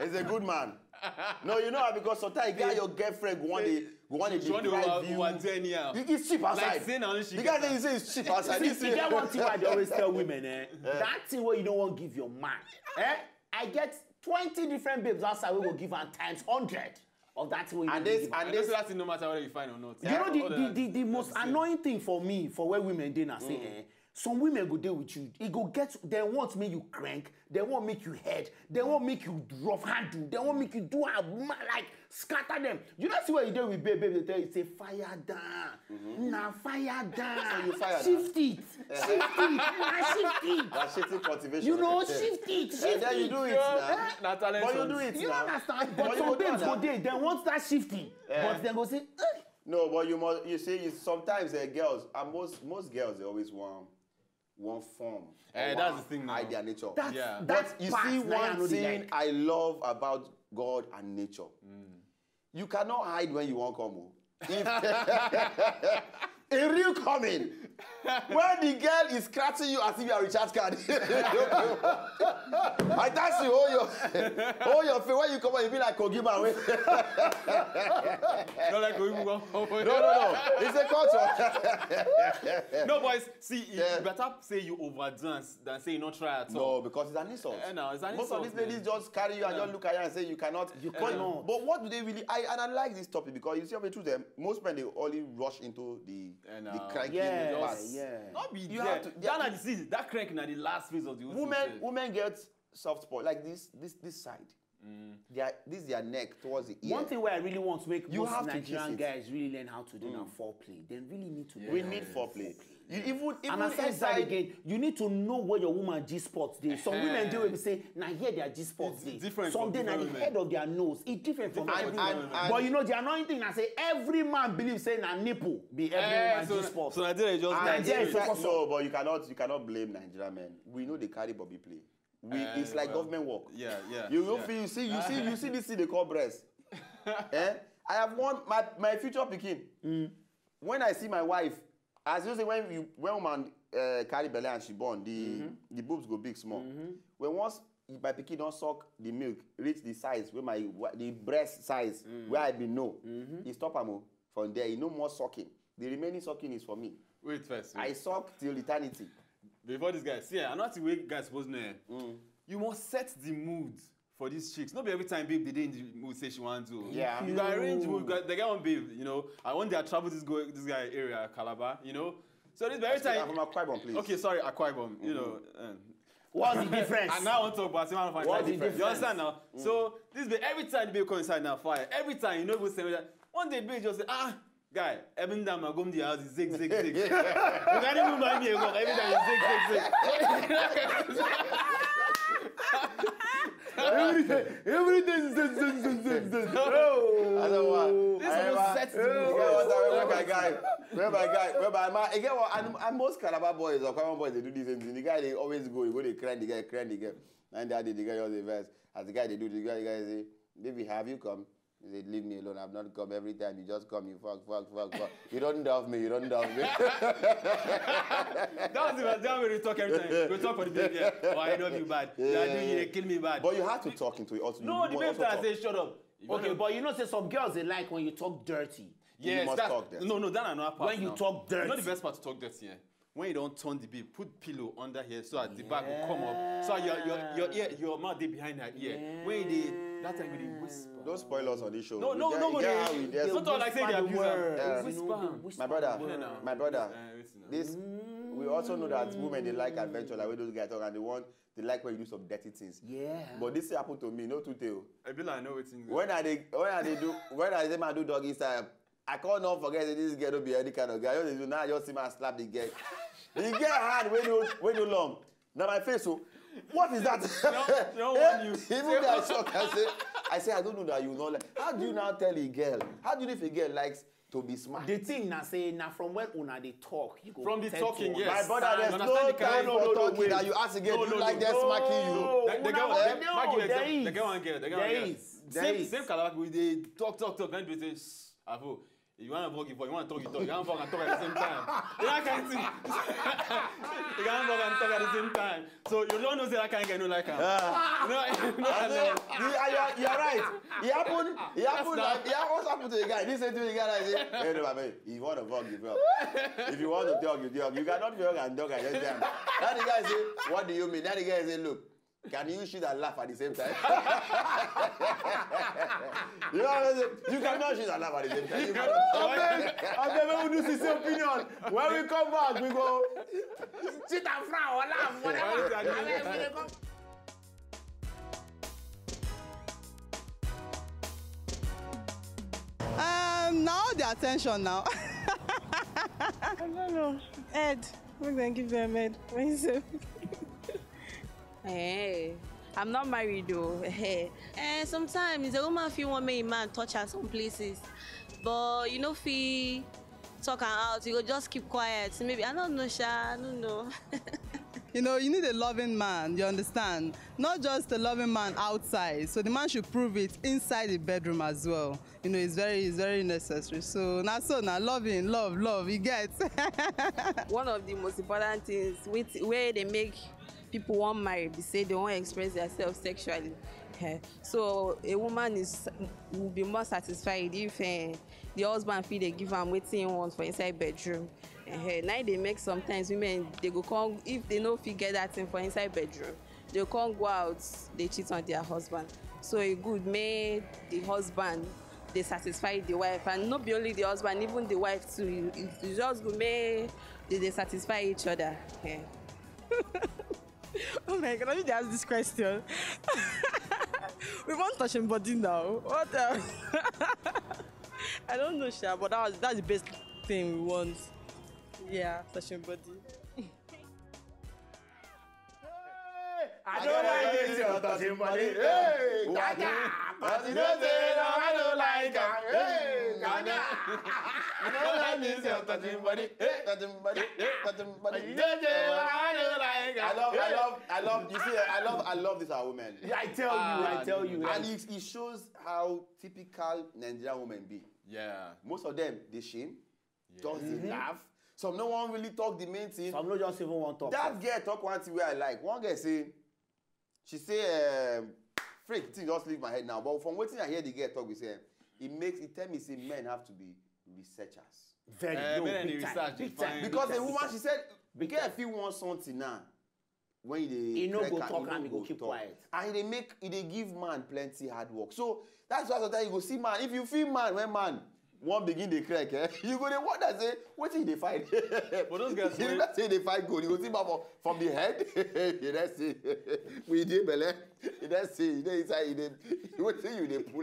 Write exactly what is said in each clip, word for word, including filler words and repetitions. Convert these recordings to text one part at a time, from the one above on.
He's a good man. No, you know how, because sometimes you get your girlfriend go want to go want to She want to deprive over you. over there anyhow. It- It's cheap outside. Like say na only she The get guy say am. He say it's cheap outside. See, This e get one thing I dey always tell women, eh? That thing wey you no wan give your man, eh? I get twenty different babes outside wey go give am times hundred of that thing wey you And no this- give am. and I know this- say that thing no matter whether you fine or not. You know the All the, that- the, the most that's it. Annoying thing for me, for where women dey na say, eh, some women go dey with you. E go get, dem want make you crank, dem want make you head, dem want make you rough handle, dem want make you do am ma- like scatter them. You know see where you dey with babe, babe dey tell you say fire down, na fire down. You fire Shift it, shift it, na shift it. That's shitting cultivation. You know, shift it, shift And then you it. do it now. Na talent But you show. do it You now. Understand? But But you some go do babes am go now. Dey, dem want that shifting, but dem go say, "Eh." No, but you must. You see, you, sometimes uh, girls and most most girls they always want want form. Eh, Or that's want the thing now. Hide their nature. That's Yeah. that But you part see, na I one no dey thing like. I love about God and nature. You cannot hide when you want come. Oh. If a real coming, when the girl is scratching you as if you are recharge card. I tell you, hold your hold your face when you come out, you be like Kogima. Wey Not like we go. no, no, no. It's a culture. No, boys, see, Yeah. You better say you overdance than say you not try at No, all. Because it's an insult. Eh, no, it's an Most insult, of these ladies man. Just carry you and Yeah. Just look at you and say you cannot. You cannot. But what do they really? I and I like this topic because you see, of the truth, them most men they only rush into the Eh, the no. cranky Yeah, parts. yeah. Not be You there. have to- That, na the, see, that crank na the last phase of the whole Women, thing. Women get soft spot like this, this, this side. Their this their neck towards the ear. One thing where I really want to make You most have to Nigerian kiss it. Guys really learn how to do now foreplay. They really need to. We Learn need how foreplay. You even even And aside inside. That again, you need to know where your woman G spot dey. Some women dey wey be say na here their G spot It's dey. Different Some for dey na the different head women. Of their nose. It's different from Different every for woman. different women. But you know the annoying thing na say every man believe say na nipple be every Eh, woman so, G spot. So Nigeria just And like there In is fact, focus on- no, but you cannot you cannot blame Nigerian men. We know they carry Bobby play. We Eh, it's like well, government work. Yeah, yeah. You go yeah. feel you see you see you see this thing they call breast. Eh? I have one my my future pikin. When I see my wife, as you say when you when woman uh, carry belly and she born, the the boobs go big small. When once my pikin don suck the milk, reach the size where my wa- the breast size where I be know, e stop am o. From there, e no more sucking. The remaining sucking is for me. Wait first. I Wait. Suck till eternity. Before this guy, see, another thing wey guys suppose know. Eh? You must set the mood for these chicks. Not be every time, babe, they dey in the mood say she wants to. Yeah. You got arrange mood. Got, they got one babe, you know. I want their travel this go this guy area, Calabar, you know. So this be every I'm time. from Akwa Ibom, please. Okay, sorry, Akwa Ibom. You know. Um, What's the difference? and now I want to talk about Simon Fine. What's the You difference? Understand now? So this be every time the babe come inside now fire. Every time you know go say that. One day babe just say ah. Guy, every time I go to the house, it's zig, zig, zig. You can't even buy me a walk. Every time it's zig, zig, zig. Everything, everything, zin, zin, zin, zin, zin. Oh. I don't want. This I one ever- sets the Yeah, mood. what I- where my guy, where my guy, where my man. Again, what and, and most Calabar boys or Calabar boys they do this same thing. The guy they always go, they go they cry the guy, cry the guy. And that day the guy all the verse. As the guy they do, the guy, the guy say, "Baby, have you come?" He said, "Leave me alone. I've not come. Every time you just come, you fuck, fuck, fuck, fuck. You don't love me. You don't love me." That was the that way we talk every time. We talk for the baby. Yeah. Oh, I love you bad. Yeah, I do you, they kill me bad. But you have to talk into it also. No, You the must babe also that talk. Say shut up. Okay, but you know say some girls they like when you talk dirty. Yes, must that, talk dirty. No, no, that I know apart When you now. Talk dirty. You know the best part to talk dirty, yeah? When you don't turn the babe, put pillow under here so at the back will come up. So your your your ear, your mouth they behind her ear. When they that time when they whisper. Don't spoil us on this show. No, We no, get- no, we no, get no. how we It's get. Not all like say they Whisper the abuse word. her. Yeah. You know, Whisper. they whisper My brother, the word. my brother. Yeah, now. This we also know that women they like adventure, like when those guys talk and they want they like when you do some dirty things. Yeah. But this happened to me, no two tale. I be like, I know what things. When I they when I they do when I say man do doggy style, I can't not forget that this girl don't be any kind of guy. I just do now. I just see man slap the girl. The girl hand when you when you long. Now my face so. What is that? No, no one you. Even me I shock. I say I say I don't know that you know. Like, how do you now tell a girl? How do you know if a girl likes to be smart? The thing na say na from when una dey talk, you go From the tell talking, to yes. My brother, Ah, there's you no understand the time kind- for no, no, talking wait. that you ask a girl, No, do you no, like no. them smacking you? No, They, they una get wan one. know, Make you there example. They is. get one girl. They get There one girl. Is. Same There same is. Calabar. We they talk talk talk. Then they say, "Avo, If you want to work, you work. You want to talk, you talk. You want to work and talk at the same time. You know that kind of thing. You can work and talk at the same time. So you don't know say that kind of guy no like am. Ah. You know, you know I what I say, mean? you, are- you, are- you are right. It happened. It happened That's like it happened to the guy. This same thing, the guy like say, hey, no, man, if you want to work, you work. If you want to talk, you talk. You cannot work and talk at the same time. That the guy say, what do you mean? That the guy say, look, can you shoot and laugh at the same time? You know what I'm saying? You cannot shoot and laugh at the same time. You cannot. Abeg, abeg, make we do sisi opinion. When we come back, we go sit and frown or laugh, whatever. Why is that? Abeg, we dey come. Um, now the attention now. I don't know. Head. Make dem give dem head. When you say Hey, I'm not married though. Hey. Eh, sometimes a woman feel one make a man touch her some places, but you know feel talk am out. You go just keep quiet. Maybe I don't know, sha. I don't know. You know, you need a loving man, you understand? Not just a loving man outside. So the man should prove it inside the bedroom as well. You know, it's very, it's very necessary. So now, so now, loving, love, love, you get. One of the most important things with where they make people want marry be say they want express themselves sexually. Eh, so a woman is will be more satisfied if eh, the husband feel they give am wetin he want for inside bedroom. Eh, now they make sometimes women they go come if they no fit get that thing for inside bedroom, they come go out, they cheat on their husband. So e good make the husband they satisfy the wife, and not be only the husband, even the wife too. You, you just go make they, they satisfy each other. Yeah. Oh my God, let me just ask this question. We want touching body now. What else? I don't know, sha, but that was, that's the best thing we want. Yeah, touching body. I don't like this your touching body. Hey, Waka. Gaga. But you know say no, I don't like am. Hey, Gaga. I don't like this your touching body. Hey, touching body. Touching body. You know say no, I don't like am. I love, I love, I love. You see, I love, I love this our women. Yeah, I tell you, I tell you. And it, it shows how typical Nigerian women be. Yeah. Most of them, they shame, just they laugh. Some no one really talk the main thing. Some no just even want talk. That girl talk one thing where I like. One girl say, she say, um, freak thing just leave my head now. But from wetin I hear the girl talk, we say, it makes it tell me say men have to be researchers. Very Eh, no, men big dey time, research big to time, find big Because time, a woman, big she time. Said, girl, if you want something now, when you dey He no crack go am, talk no am, he go keep talk. Quiet. And they make, they give man plenty hard work. So that's why sometimes you go see man. If you feel man when man one begin dey crack, eh, you go dey wonder say wetin you dey find. But those guys you wey- know say they find gold. You go see man for from the head. You know say we dey belle. You know say you dey inside. You dey wetin you dey pull.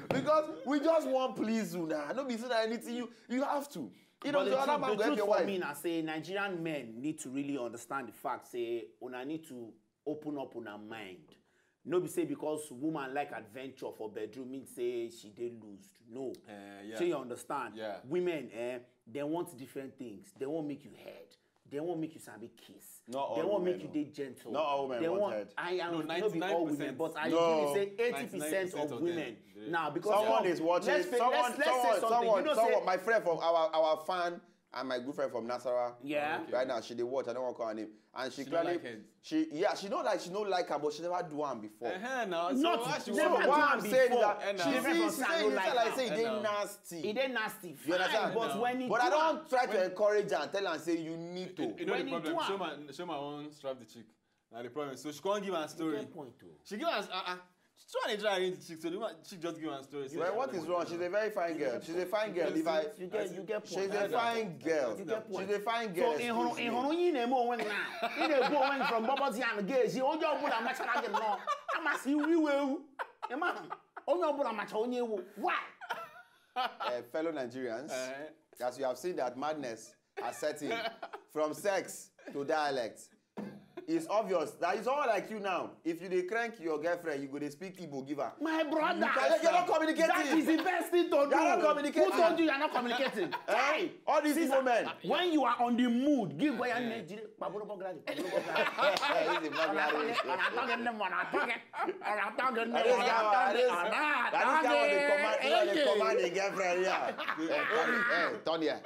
Because we just wan please you now. No be say na anything you you have to. You know, But the the other truth, man the go help truth your for wife. Me na say Nigerian men need to really understand the fact say una need to open up una mind. No be say because woman like adventure for bedroom mean say she dey loosed. No. Eh, yeah. Shey you understand? Yeah. Women, eh, they want different things. They want make you head. They want make you sabi kiss. Not all They want women, make you oh. Dey gentle. Not all women They want head. I am No, not be all women, ninety-nine percent. But I No. really say eighty percent Ninety-nine percent of of women. them. Now because Someone now, is watching. Let's, fa- Someone, let's, let's someone, say something. someone, You know, someone. say, My friend from our our fan and my good friend from Nasarawa. Yeah. Right now, she dey watch. I don't want to call her name. And she, She clearly, don't like it. she yeah, she don't like she don't like her, but she never do am before. Uh-huh, now. Not- So why she never So want what do I'm am saying is before. that Eh, she now. see, she Never see say I don't it like like her. say Eh, they now. Nasty. He dey nasty. Fine, You understand? But when he But I do am- don't try to encourage her and tell her and say you need to. You know When the you problem. do am- Shoma, Shoma won't strap the chick. Now the problem. So she can't give her You story. Get point too. She give us. Uh, uh, she trying to try arrange the chick. So the woman, she just give her story. Say Well, she what don't is want wrong? She's a very fine girl. She's a fine girl. If I, You get, you get point. she's a fine girl. You get point. She's a fine girl. So in hono Excuse in me. hono yin emo wen na. In e go wen from bubble tea and gay. She onye ọbụla machara gị nọ. Ama si wi we u. Ema. Onye ọbụla macha onye wo. Why? Uh, fellow Nigerians, Eh. as you have seen that madness has set in from sex to dialect. It's obvious that it's all like you now. If you dey crank your girlfriend, you go dey speak Igbo give her. My brother, You can- you're not communicating. That is the best thing to do. You're not communicating. Who told you you're not communicating? Eh? All these Caesar, Igbo men. When you are on the mood, give way and Nigeria. Pablo Bogla. This is Bangladesh. Ọ̀nà àtọ́gẹ̀ ní mọ̀, ọ̀nà àtọ́gẹ̀. Ọ̀nà àtọ́gẹ̀ ní I just mọ̀, got one. I just, ọ̀nà I just got one. They command, they àtọ́gẹ̀. command the girlfriend here. Hey, turn, hey, turn here.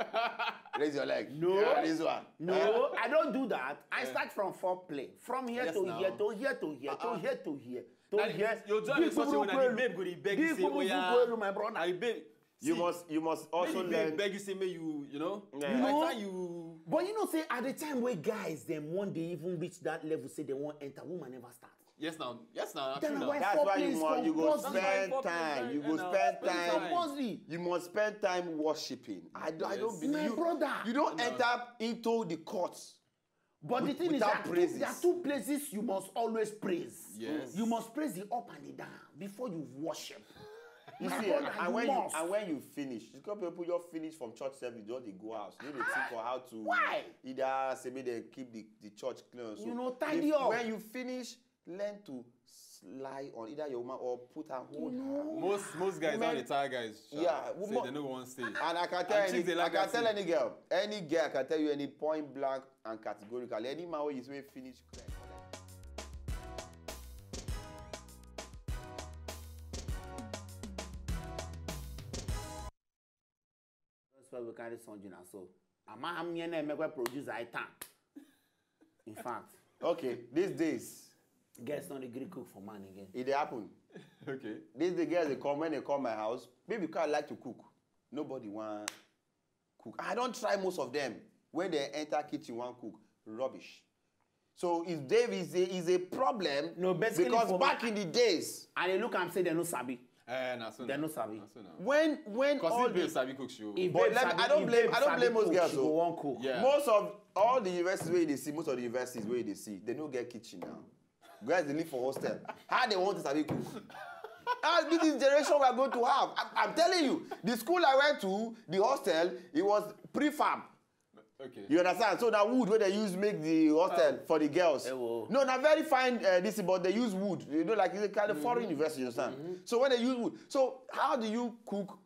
Raise your leg. No. Yeah, this one. No, I don't do that. I start from foreplay. From here Yes, to now. here to here to here to Uh-uh. here to here to And here. You join the social when the babe go dey beg you say, "Oh yeah, My brother. I babe." You must, you must also Maybe babe learn. Beg you say, "May you, you know, Yeah. by the No. time you." But you know, say at the time where guys them one day even reach that level, say they won't enter, woman never start. Yes now, yes now. Then True why now. That's why foreplay you is must, you go compulsory. spend Foreplay, time. You go you know, spend spend time. time. Compulsory. You must spend time worshiping. I don't, I don't Yes. believe My you. brother. You don't No. enter into the courts. But the With- thing is without that praises. There are two places you must always praise. Yes. You must praise the up and the down before you worship. You My see, brother, and you when you must. and when you finish, you got people just finish from church service, just they go out. You know, they think for how to Why? Either say make they keep the, the church clean. So You know, tidy if- up. When you finish, learn to lie on either your woman or put her hold her. Most most guys Women- are the tired guys. Sha. Yeah, Say woman- they no want stay. And I can tell And chicks, any, they I like can that tell thing. any girl, any girl, I can tell you any point blank and categorical. Any man wey you say finish clean. That's why we carry Sonju now. So, I'm a I'm here now, make we produce I time. In fact, Okay, these days girls don't agree cook for man again. it dey happen. Okay. These the girls they come when they come my house. Baby, 'cause I like to cook. Nobody want cook. I don't try most of them. When they enter kitchen, want cook rubbish. So if Dave is a, is a problem, No, basically because for back in the days, And they look and say they no sabi. Eh, na so They na. No sabi. Na so na. when when Cause all if babe the, sabi cook, she will. If But babe let me- sabi- I don't if blame- babe I don't sabi blame most cook, girls, she though. Go one cook. Yeah. Most of all the universities where they see, most of the universities where they see, they no get kitchen now. Guys, they live for hostel. How they want to sabi cook? Ah, this is generation we are going to have. I, I'm telling you, the school I went to, the hostel, it was prefab. Okay. You understand? So that wood where they use make the hostel for the girls. Eh, wo. No, not very fine. Uh, this, but they use wood. You know, like it's a kind of foreign university. You understand? So when they use wood, so how do you cook?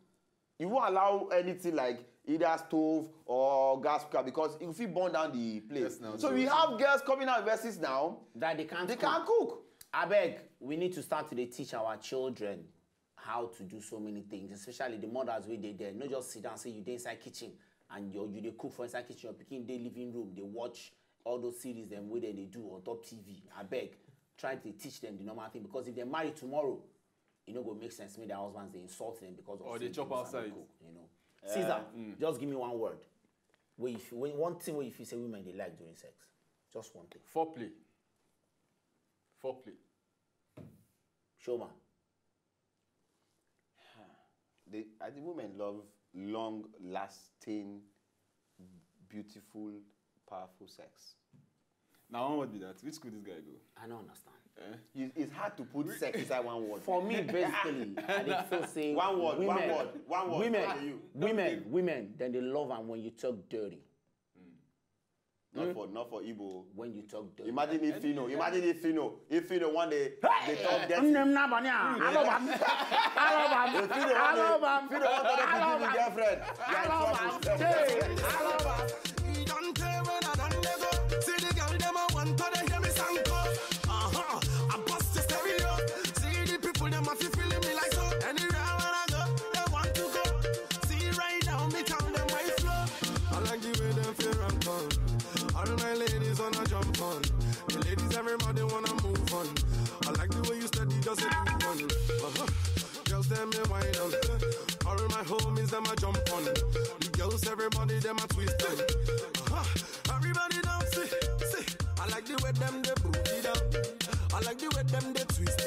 You won't allow anything like either stove or gas cooker because if you burn down the place. Yes, now, So so- we have girls coming out of universities now. That they can't They cook. Can't cook. I beg, we need to start to dey teach our children how to do so many things, especially the mothers wey dey there. No just sit down say you dey inside kitchen and you you dey cook for inside kitchen. Your pikin dey living room, dey watch all those series dem wey dem dey do on top T V. I beg, try to teach them the normal thing because if they marry tomorrow, e no go make sense make their husbands dey insult them because of Or say they chop dem no sabi outside. Cook, you know. Caesar, just give me one word. Wey you feel, wey, one thing wey you feel say women dey like during sex. Just one thing. Foreplay. Foreplay. Showman. The, I think women love long lasting, beautiful, powerful sex. Now, one word be that. Which school this guy go? I don't understand. Eh? You, it's hard to put sex inside one word. For me, basically, I dey feel say One word, women, one word, one word. Women, What do you? women, women, then they love am when you talk dirty. Not for not for Igbo. When you talk dirty. Imagine if you know. Imagine if you know. If you know one day they talk dirty. Nne m n'abalị a, alọba m. Alọba m. If you know one day, Alọba m. if you know one day they give you girlfriend. You are in Alọba m. trouble. Hey, alọba m. E don tey when I don dey go. See the girl dem I want to dey hear me sound go. Uh-huh. I bust the stereo. See the people dem a feel feeling me like so. Anywhere when I go, they want to go. See right now me tell them my flow. I like the way them feel and turn. All my ladies wanna jump on. The ladies everybody wanna move on. I like the way you steady just a do one. Uh-huh. Girls them me wine on. All my homies them a jump on. The girls everybody them a twist on. Uh-huh. Everybody now see, see. I like the way them they booty down. I like the way them they twist